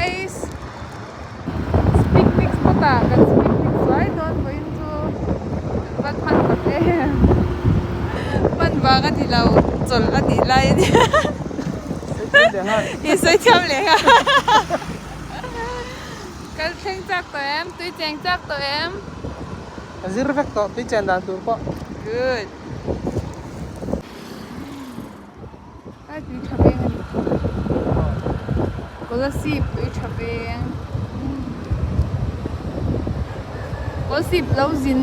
Guys! Picnic spot ah kan picnic zuai dawn vawiin chu kan va hman tak em! Hman vang a ni lo, chawlh a nih lai a nia. I sawi thiam leh nghal. Kal thleng chak tawh em? Tui cheng chak tawh em? Ka zir vek tawh tui chen dan tur pawh. Good. Ai tui tha veng a ni. Kolasib tui tha veng. Kolasib lo zin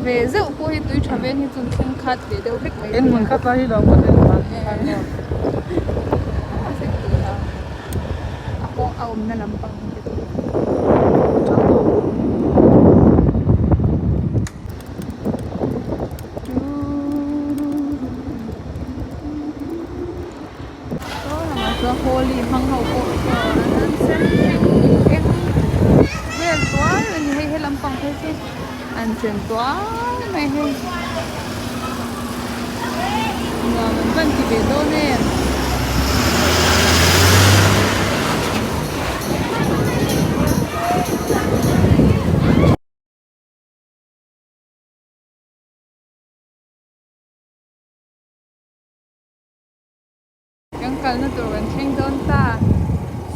ve zeuh pawh hi tui tha veng hi chu thleng khat ve deuh vek mai. En hmun khat lai hi lo ka thleng khat. A pawh a awmna lampang te chu. Saw lamah chuan Holi hmang ho pawh chuan an sen eng eng vel tual a ni hei he lampang phei chu an chen tual mai hei nuam an van ti ve dawn em. Kan kalna tur kan thleng dawn ta.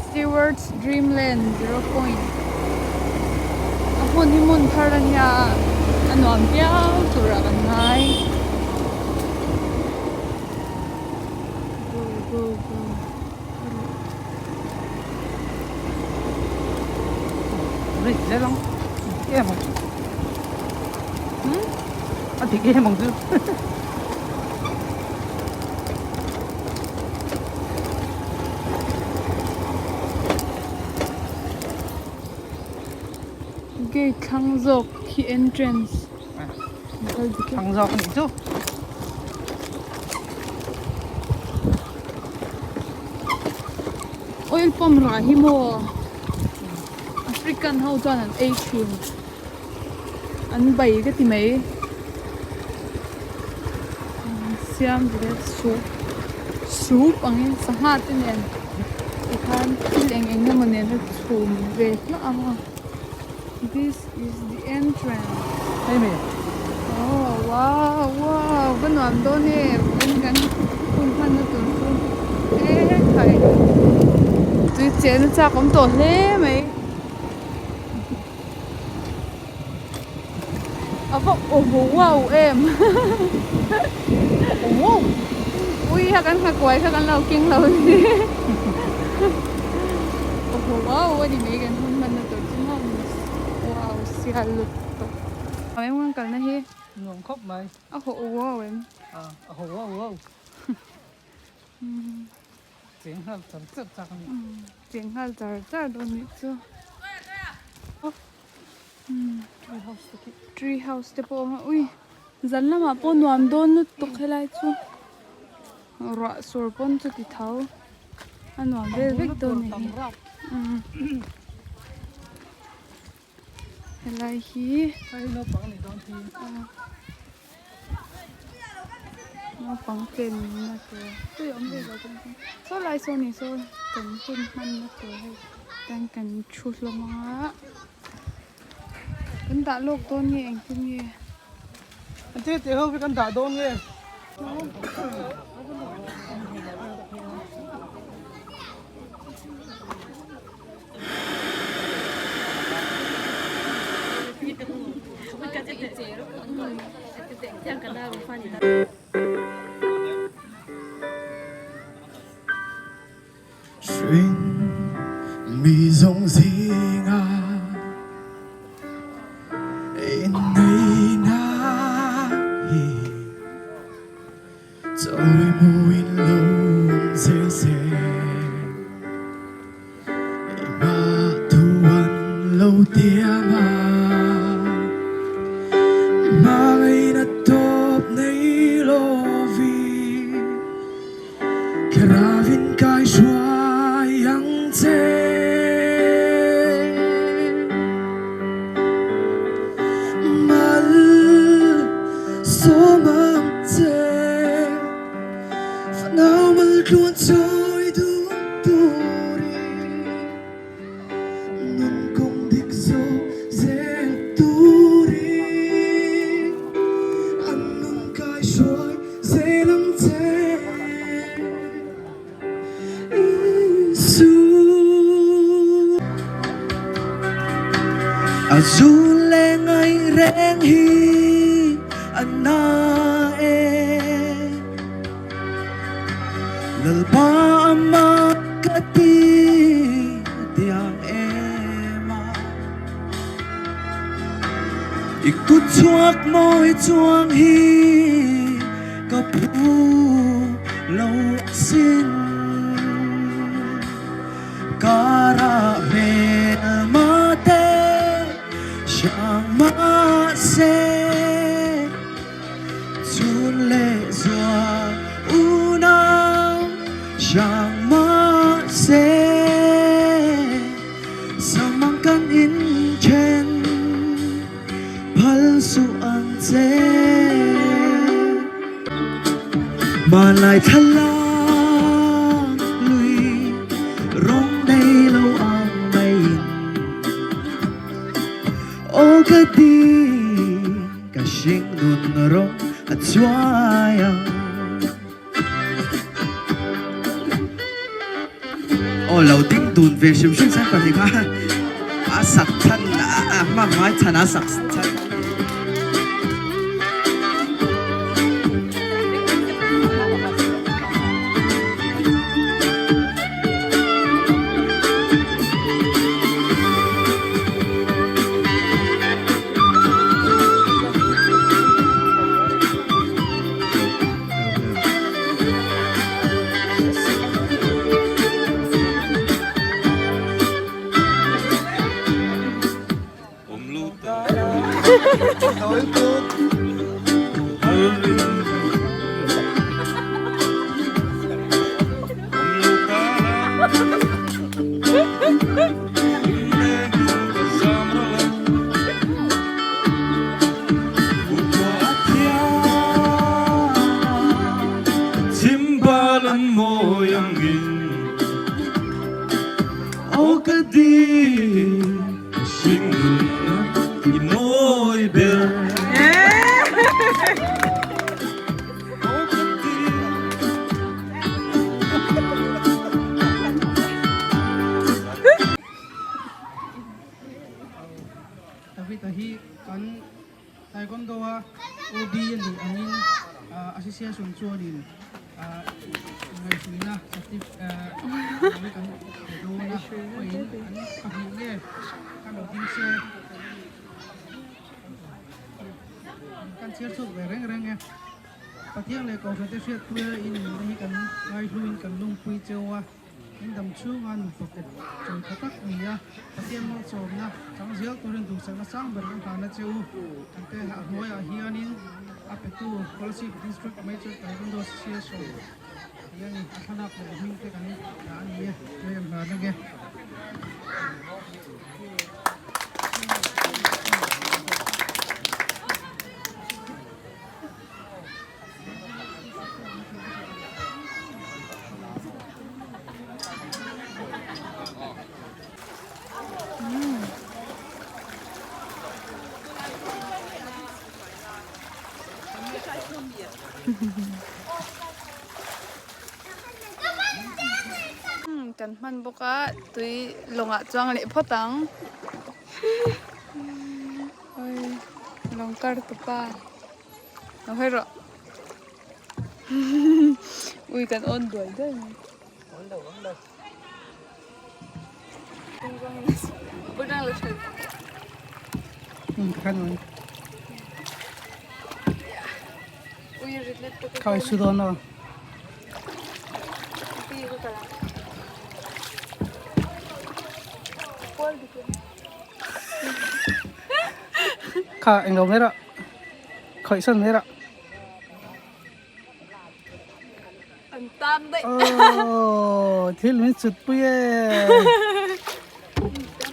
Stewart's Dreamland Zero Point. A hmun hi hmun thar a nia a nuam viau turah kan ngai. Go go go. Ri zel ang dik em ang chu. A dik em ang chu. Gate thlang zawk khi entrance. Thlang zawk a nih chu. Oil palm rah hi maw African ho chuan an ei thin. An bai ka ti mai. Siam ve sup sup angin sangha te nen tikhan thil eng eng emaw nen a chhum ve hlauh ang a. This is the entrance. Hei mi. Oh wow wow va nuam dawn em kan kan hun hman na tur chu e khai tui chen a chak awm tawh hle mai. A va awhaw wow em wow ui kha kan nghakuai kha kan lo keng lo ni awhaw wow a ni mai kan hun hman na tur chu maw wow sial lut tawp a em kan kalna hi nuam khawp mai a haw wow em a haw wow wow cheng nghal char char chak a ni cheng nghal char char dawn nih chu. Tree house te khi. Tree house te pawh a awm a ui zan lamah pawh nuam dawn lutuk helai chu ruah sur pawn chu ti tho a nuam vel vek dawn a ni hi helai hi naupang chenna tur tui awm ve lo dawn chuan saw lai saw ni saw kan hun hmanna tur hei tan kan thu hlawm a kan dah lawk dawn nge engtin nge. An thil tih ho hi kan dah dawn nge. Mi zawng zinga inneihna hi chawimawiin lo awm zel se Engmah thu an lo tiam a, hmangaihna tawp nei lovin Thlarauin kai hruai ang che. Mal sawm ang che. Fanau mal tluan chawi duh turin. A zun leh ngaih reng hi a na e. Lalpa ama ka ti tiang em a. I kut chhuak mawi chuang hi ka phu lo asin. Karah hmelma te hrang mahse chhun leh zual unau hrang mahse samang kan inthen phal suh ang che. Hmanlai thlalak lui rawng nei lo ang maiin aw ka ti ka hring nun rawng a chuai ang. Aw lo ding dun ve hrim hrim sen pahnih kha a sak chhan a hma ngai chhan a sak chhan. David-a hi kan Taekwondo-a OB a nih angin association chuanin ngaihhruina certificate kan pe dawn a, pawhin an pahnih nge kan lo ding se kan chhiar chhuak ve reng reng e. Pathian leh Kohhran te hriatpuia in nunna hi kan ngaihluin kan lungpui cheu a. In dam chhunga nupa kawp chawi tha tak ni a, Pathian malsawmna chang zel turin duhsakna sang ber kan hlan a che u. Kan te a hnuaiah hianin a petu Kolasib District Major Taekwondo Association tih a ni. A thlalak leh a hming te kan dah a ni e, tui kan hlan ang e. Kan hman bawk a tui lawngah chuang leh phawt ang lawng kar tupa. Lo hawi rawh. Ui kan awn duai duai mai. Awn lo awn lo. Khai su dawn a. Kha englo mai rah. Khawih sawn mai rah. An tan daih. Oh, thil min chut pui e.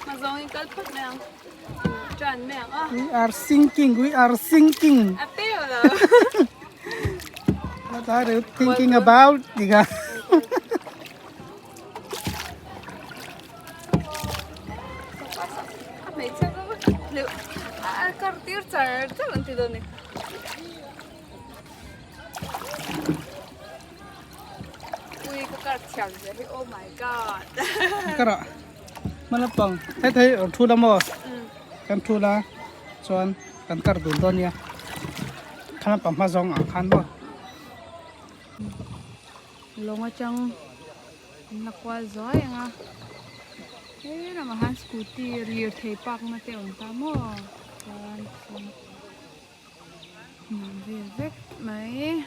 Hma zawng in kal phawt mai ang. Tan mai ang a. We are sinking, we are sinking. A pe lo. What are you thinking about? Diga. A hmeichhia chu hleuh a kar tir char char an ti dawn a ni. Ui ka kar thiam zia hi oh my god. Kar ah hma lampang thei thei rawn thu la maw? Kan thu la chuan kan kar dun dawn nia kha lampang hma zawng ah khan maw. Lawng atang an la kual zuai ang a he lamah khan scooty lirthei park na te a awm ta maw chuan tichuan nuam vel vek mai.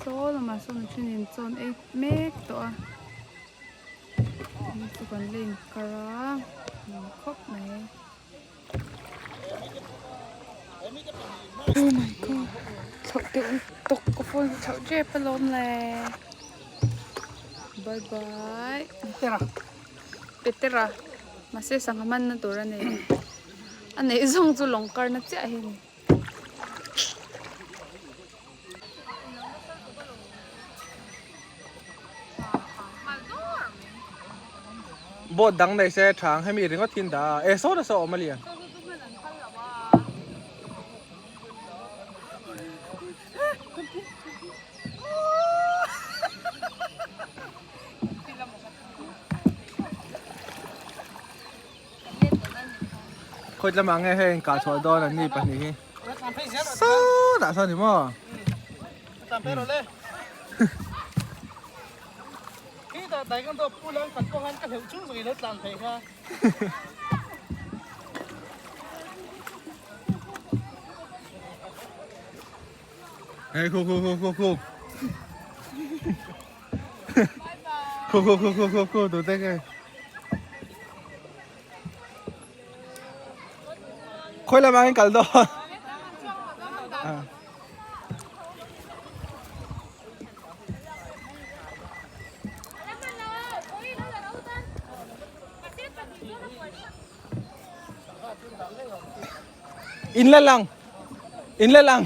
Saw lamah sawn a thenin chawn ei mek tawh a chu kan la inkar a nuam khawp mai oh my god thlauh teuh tawk ka phone hi thlauh tep alawm le bye bye petera mahse sangha manna tur a nei a neih zawng chu lawng karna chiah hi a ni. Boat dang nei se thang hemi ringawt hi an dah a, e saw ta saw a awm a lian. Khawi lamah nge hei inkah chhuah dawn an ni pahnih hi sawtah sawn ni maw hei khu khu khu khu khu khu khu khu khu khu khu tute nge Khawi lamah hian kal dawn In la lang In la lang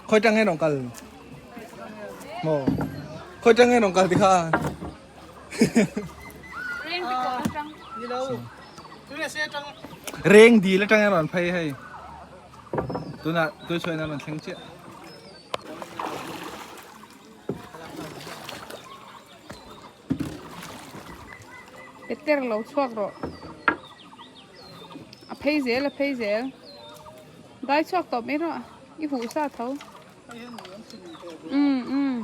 Khawi tang nge rawn kal maw khawi tang nge rawn kal tikha Reng dil atang a rawn phei hei tunah tuichhuain a rawn thleng chiah. Peter lo chhuak rawh a phei zel a phei zel dai chhuak tawp mai rawh i huh sa tho umm umm.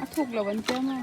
A thuk lo an chiang a.